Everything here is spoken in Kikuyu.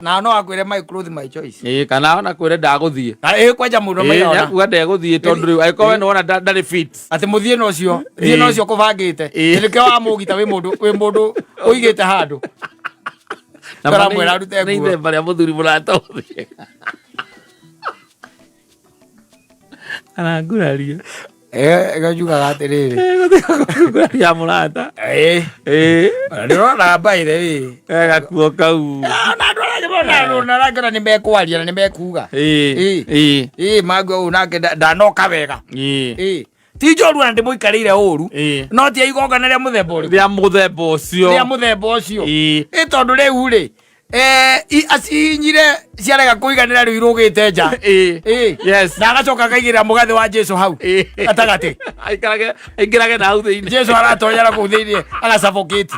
Na no akwĩre, "My clothes, my choice." Ĩĩ, kana ona kwĩre ndagũthiĩ. Na ĩ kwenja mũno maigana. Nĩakuga ndegũthiĩ tondũ rĩu angĩkorwo we nĩwona ndarĩ fit. Atĩ mũthiĩ na ũcio, thiĩ na ũcio kũbangĩte. Nĩkĩo wamũgita wĩ mũndũ ũigĩte handũ. Na Ũramwĩra arute nĩ nguo. ithemba rĩa mũthuri mũrata ũthiĩ aranguraria. Ĩgajugaga atĩrĩrĩ. Nguraria mũrata. Ndĩrona by the way. Gakuo kau. Na andũ arĩa na arangĩona nĩ mekwaria na nĩ mekuga. Ĩ mangua ũũ nake ndanoka wega. Ti njoru na ndĩmũikarĩire ũru. No ti igongona rĩa mũthemba ũrĩkũ? Rĩa mũthemba ũcio. Rĩa mũthemba ũcio. Ĩ tondũ rĩu rĩ acihinyire ciarega kũiganĩra, rĩu irũgĩte nja. Na agacoka akaigĩrĩra mũgathĩ wa Jesu hau gatagatĩ. Aikarage aingĩrage na hau thĩinĩ. Jesu aratonyera kũu thĩinĩ agacabokĩti.